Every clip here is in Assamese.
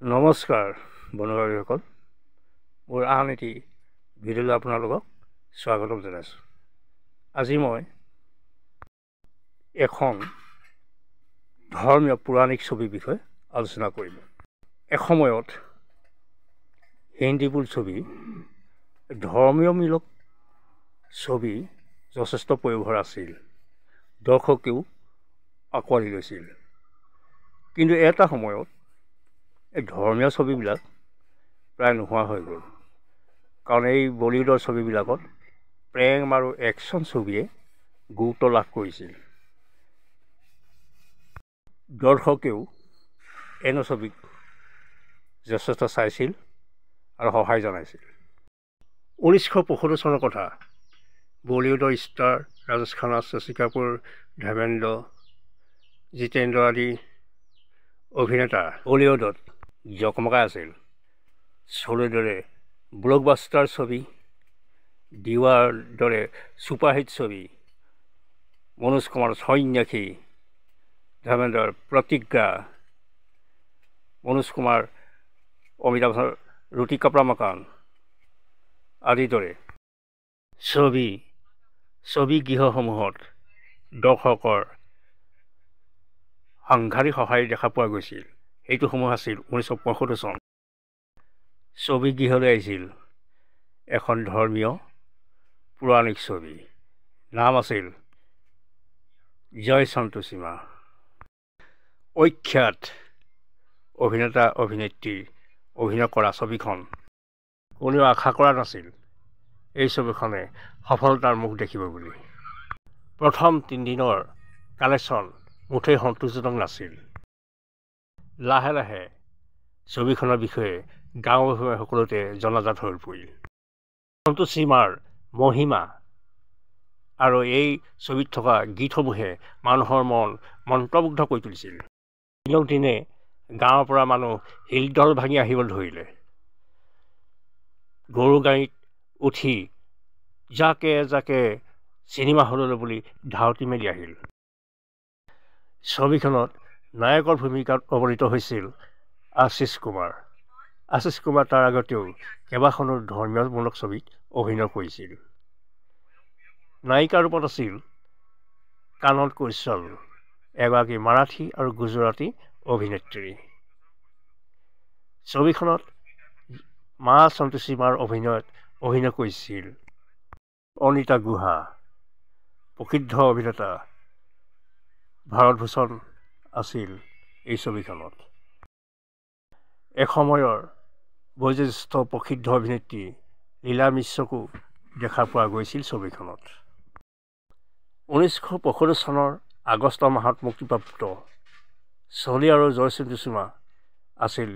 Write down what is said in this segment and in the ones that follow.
নমস্কাৰ বন্ধুবান্ধৱীসকল, মোৰ আন এটি ভিডিঅ'লৈ আপোনালোকক স্বাগতম জনাইছোঁ। আজি মই এখন ধৰ্মীয় পৌৰাণিক ছবিৰ বিষয়ে আলোচনা কৰিম। এসময়ত হিন্দীবোৰ ছবি ধৰ্মীয়মূলক ছবি যথেষ্ট প্ৰয়োভৰ আছিল, দৰ্শকেও আঁকোৱালি লৈছিল। কিন্তু এটা সময়ত এই ধৰ্মীয় ছবিবিলাক প্ৰায় নোহোৱা হৈ গ'ল, কাৰণ এই বলিউডৰ ছবিবিলাকত প্ৰেম আৰু একশ্যন ছবিয়ে গুৰুত্ব লাভ কৰিছিল। দৰ্শকেও এনে ছবিক যথেষ্ট চাইছিল আৰু সহায় জনাইছিল। 1975 চনৰ কথা। বলিউডৰ ষ্টাৰ ৰাজেশ খান্না, শশী কাপুৰ, ধৰ্মেন্দ্ৰ, জিতেন্দ্ৰ আদি অভিনেতা বলিউডত জকমকাই আছিল। শ্বোলেৰ দৰে ব্লকবাষ্টাৰ ছবি, দিৱাৰ দৰে ছুপাৰহিট ছবি, মনোজ কুমাৰ সন্যাসী, ধৰ্মেন্দ্ৰৰ প্ৰতিজ্ঞা, মনোজ কুমাৰ অমিতাভ বচ্চনৰ ৰুটি কাপড়া মকান আদিৰ দৰে ছবিগৃহসমূহত দৰ্শকৰ সাংঘাতিক সঁহাৰি দেখা পোৱা গৈছিল। সেইটো সময় আছিল 1975 চন। ছবিগৃহলৈ আহিছিল এখন ধৰ্মীয় পৌৰাণিক ছবি, নাম আছিল জয় সন্তোষী মা। অখ্যাত অভিনেতা অভিনেত্ৰী অভিনয় কৰা ছবিখন কোনেও আশা কৰা নাছিল এই ছবিখনে সফলতাৰ মুখ দেখিব বুলি। প্ৰথম তিনিদিনৰ কালেকশ্যন মুঠেই সন্তোষজনক নাছিল। লাহে লাহে ছবিখনৰ বিষয়ে গাঁৱে ভূঞে সকলোতে জনাজাত হৈ পৰিল। সন্তোষী মাৰ মহিমা আৰু এই ছবিত থকা গীতসমূহে মানুহৰ মন মন্ত্ৰমুগ্ধ কৰি তুলিছিল। দিনক দিনে গাঁৱৰ পৰা মানুহ হিলদল ভাঙি আহিব ধৰিলে। গৰু গাড়ীত উঠি জাকে জাকে চিনেমা হললৈ বুলি ধাউতি মেলি আহিল। ছবিখনত নায়কৰ ভূমিকাত অৱনীত হৈছিল আশীষ কুমাৰ। আশীষ কুমাৰ তাৰ আগতেও কেইবাখনো ধৰ্মীয়মূলক ছবিত অভিনয় কৰিছিল। নায়িকা ৰূপত আছিল কানন কৌশল, এগৰাকী মাৰাঠী আৰু গুজৰাটী অভিনেত্ৰী। ছবিখনত মা সন্তোষী মাৰ অভিনয়ত অভিনয় কৰিছিল অনিতা গুহা, প্ৰসিদ্ধ অভিনেতা ভাৰত ভূষণ আছিল এই ছবিখনত। এসময়ৰ বয়োজ্যেষ্ঠ প্ৰসিদ্ধ অভিনেত্ৰী লীলা মিশ্ৰকো দেখা পোৱা গৈছিল ছবিখনত। 1975 চনৰ আগষ্ট মাহত মুক্তিপ্ৰাপ্ত শ্বোলে আৰু জয় সন্তোষী মা আছিল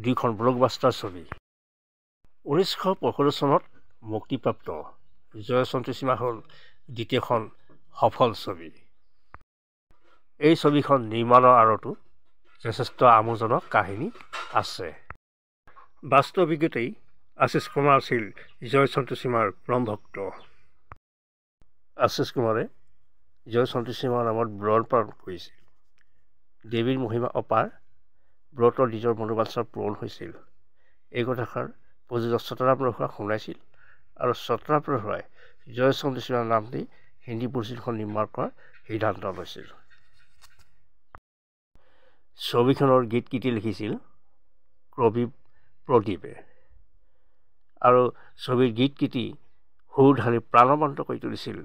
দুইখন ব্লকবাষ্টাৰ ছবি। 1975 চনত মুক্তিপ্ৰাপ্ত জয় সন্তোষী মা হ'ল দ্বিতীয়খন সফল ছবি। এই ছবিখন নিৰ্মাণৰ আঁৰতো যথেষ্ট আমোদজনক কাহিনী আছে। বাস্তৱিকতেই আশীষ কুমাৰ আছিল জয় সন্তোষী মাৰ পৰম ভক্ত। আশীষ কুমাৰে জয় সন্তোষী মাৰ নামত ব্ৰত পালন কৰিছিল। দেৱীৰ মহিমা অপাৰ, ব্ৰতৰ নিজৰ মনোবাঞ্ছা পূৰণ হৈছিল। এই কথাষাৰ প্ৰযোজক সতৰাম ৰহুৱাক শুনাইছিল আৰু সতৰাম ৰহুৱাই জয় সন্তোষী মাৰ নাম দি হিন্দী বোলছবিখন নিৰ্মাণ কৰাৰ সিদ্ধান্ত লৈছিল। ছবিখনৰ গীত লিখিছিল কবি প্ৰদীপে আৰু ছবিৰ গীত সুৰ ঢালি প্ৰাণৱন্ত কৰি তুলিছিল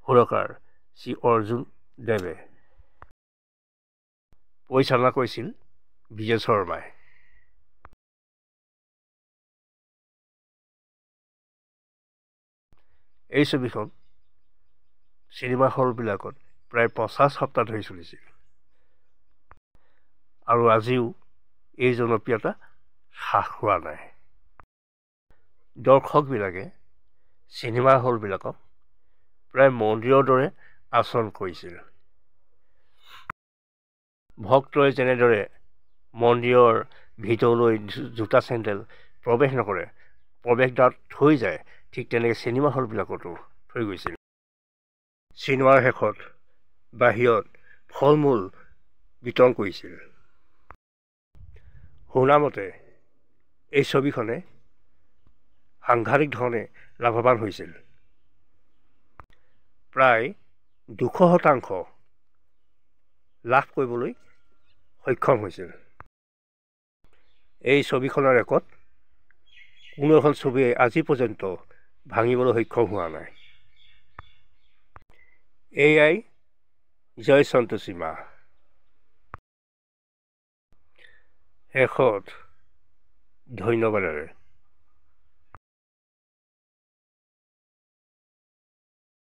সুৰকাৰ শ্ৰী অৰ্জুন দেৱে। পৰিচালনা কৰিছিল বিজয় শৰ্মাই। এই ছবিখন চিনেমা হলবিলাকত প্ৰায় 50 সপ্তাহ ধৰি চলিছিল আৰু আজিও এই জনপ্ৰিয়তা হ্ৰাস হোৱা নাই। দৰ্শকবিলাকে চিনেমা হলবিলাকক প্ৰায় মন্দিৰৰ দৰে আচৰণ কৰিছিল। ভক্তই যেনেদৰে মন্দিৰৰ ভিতৰলৈ জোতা চেণ্ডেল প্ৰৱেশ নকৰে, প্ৰৱেশদ্বাৰত থৈ যায়, ঠিক তেনেকৈ চিনেমা হলবিলাকতো থৈ গৈছিল। চিনেমাৰ শেষত বাহিৰত ফল মূল বিতৰণ কৰিছিল। শুনামতে এই ছবিখনে সাংঘাতিক ধৰণে লাভৱান হৈছিল। প্ৰায় 200% লাভ কৰিবলৈ সক্ষম হৈছিল। এই ছবিখনৰ ৰেকৰ্ড কোনো এখন ছবিয়ে আজি পৰ্যন্ত ভাঙিবলৈ সক্ষম হোৱা নাই। এয়াই জয় সন্তোষী মা। শেষত ধন্যবাদেৰে।